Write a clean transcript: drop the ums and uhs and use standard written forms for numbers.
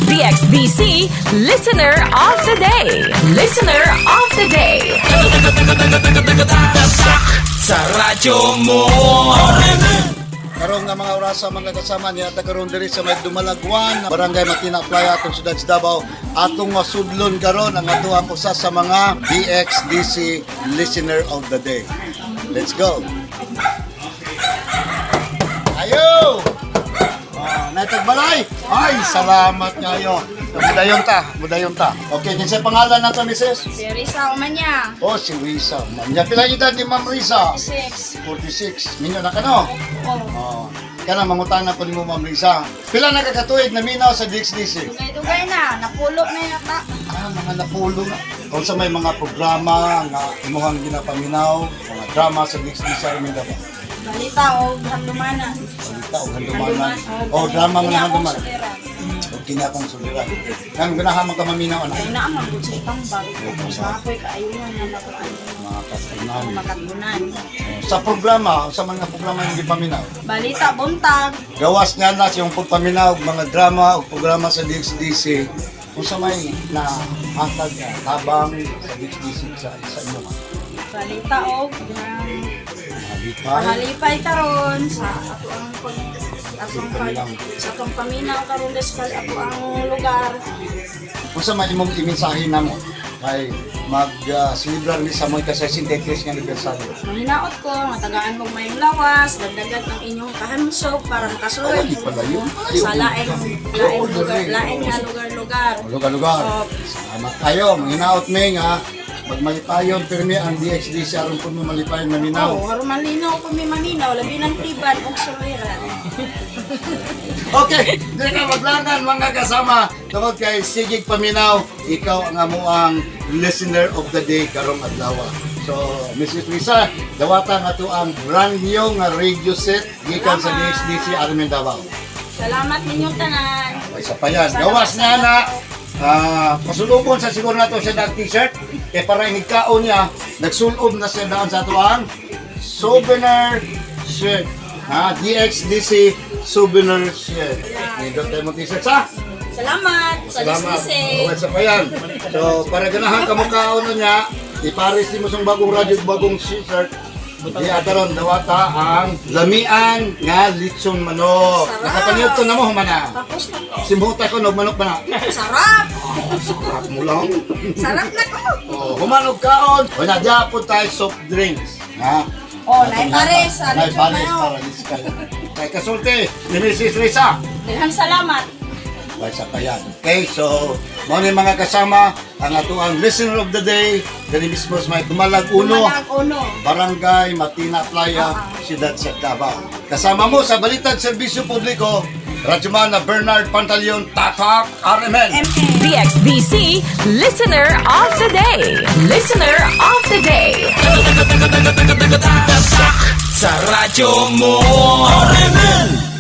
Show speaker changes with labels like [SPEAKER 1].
[SPEAKER 1] DXDC Listener of the Day. Listener of the Day.
[SPEAKER 2] Sa radyo mo.
[SPEAKER 3] Karong nga mga orasa, mga kasama niya ta karon diri sa may Dumalagwan, Barangay Matina Playa, atong siyudad sa Davao. Atong masudlon karon ang atoang usa sa mga DXDC Listener of the Day. Let's go. Ayo! Ah, naitagbalay. Ay, salamat kayo. Mudayon ta, mudayon ta. Okay, kinsay pangalan nato, Mrs.?
[SPEAKER 4] Si Risa Umanya.
[SPEAKER 3] Oh, si Risa. Ma'am, pila edad ni Ma'am Risa?
[SPEAKER 4] 6.
[SPEAKER 3] 46. Minyo na ka, no?
[SPEAKER 4] Oh.
[SPEAKER 3] Oh. Kana mangutana ko nimo, Ma'am Risa. Pila na ka katuig na minaw sa DXDC?
[SPEAKER 4] Dugay-dugay na. Napulo na yata.
[SPEAKER 3] Ah, mga napulo na. Kung sa may mga programa nga imuhang ginapaminaw, mga drama sa DXDC sa Mindanao.
[SPEAKER 4] Balita o handumanan.
[SPEAKER 3] Balita o handumanan. O drama nga handumanan. O kini akong suliran. Nang ganahan man ka maminaw, anak.
[SPEAKER 4] Kay naa man gud sa itambag. Sa ako'y kaayuhan na makuan.
[SPEAKER 3] Mga katunan.
[SPEAKER 4] Makatunan.
[SPEAKER 3] Sa programa, sa mga programa yung gipaminaw.
[SPEAKER 4] Balita buntag.
[SPEAKER 3] Gawas nga na sa iyong pagpaminaw, og mga drama o programa sa DXDC, kung sa may na hatag nga tabang sa DXDC sa inyo.
[SPEAKER 4] Balita og
[SPEAKER 3] Halipay.
[SPEAKER 4] pahalipay karon sa ato ang pag atong pag, sa atong paminaw karon sa ato ang lugar.
[SPEAKER 3] Kung sa may imong imensahe namo kay mag-celebrar ni sa mga ka-63 nga anibersaryo.
[SPEAKER 4] Mahinaot ko, matagaan kong mayong lawas, dagdagan ang inyong kahamsog para makasuloy
[SPEAKER 3] Ay, pala yun. Ay,
[SPEAKER 4] sa laing, laing
[SPEAKER 3] oo,
[SPEAKER 4] lugar,
[SPEAKER 3] dali.
[SPEAKER 4] laing nga lugar-lugar.
[SPEAKER 3] Lugar-lugar.
[SPEAKER 4] Oo.
[SPEAKER 3] Salamat kayo. Manghinaot mi nga magmalipayon pirmi ang DXDC aron po mo malipayon maminaw.
[SPEAKER 4] Oo, aron malinaw ko may maminaw, labi ng tiban og suliran.
[SPEAKER 3] Okay, di ka maglangan, mga kasama. Tungod kay Sigig Paminaw, ikaw ang amuang listener of the day karong adlaw. So, Mrs. Lisa, dawata nga to ang brand new nga radio set gikan sa
[SPEAKER 4] Salamat.
[SPEAKER 3] DXDC Armin Davao.
[SPEAKER 4] Salamat ninyong tanan.
[SPEAKER 3] O, isa pa yan. Gawas nga na, pasulubon sa siguro nato siya ng t-shirt. Kaya para inigkaon niya, nagsulob na siya daan sa ato ang souvenir shirt. Ha, DXDC souvenir shirt. Nindot tayo mo t-shirt sa?
[SPEAKER 4] Salamat sa
[SPEAKER 3] Salamat.
[SPEAKER 4] dismissing.
[SPEAKER 3] Okay, sa pa yan. So, para ganahan ka mukhaon na niya, ipares ni mo sa bagong radyo, bagong t-shirt. Di ataron dawata ang lamian nga litson manok.
[SPEAKER 4] Sarap.
[SPEAKER 3] Nakapaniod to na mo humana.
[SPEAKER 4] Tapos na ko.
[SPEAKER 3] Simbuta ko nog manok pa na.
[SPEAKER 4] Sarap!
[SPEAKER 3] Sarap mo lang.
[SPEAKER 4] Sarap na ko!
[SPEAKER 3] Oh, humanog kaon. O na po tayo soft drinks. Ha?
[SPEAKER 4] Oh, naipares sa
[SPEAKER 3] Nay
[SPEAKER 4] lechon
[SPEAKER 3] pares
[SPEAKER 4] manok.
[SPEAKER 3] para dis kayo. Kay kasulti ni Mrs. Risa.
[SPEAKER 4] Daghang salamat.
[SPEAKER 3] Basta pa yan. Okay, so mao ni, mga kasama, ang atoang listener of the day diri mismo sa may Dumalag Uno,
[SPEAKER 4] Dumalag Uno.
[SPEAKER 3] Barangay Matina Playa, Siyudad sa Davao. Kasama mo sa Balitang Serbisyo Publiko, Radyoman na Bernard Pantaleon, Tatak RMN.
[SPEAKER 4] MN.
[SPEAKER 1] DXDC Listener of the Day. Listener of the Day.
[SPEAKER 2] Sa radyo mo. RMN.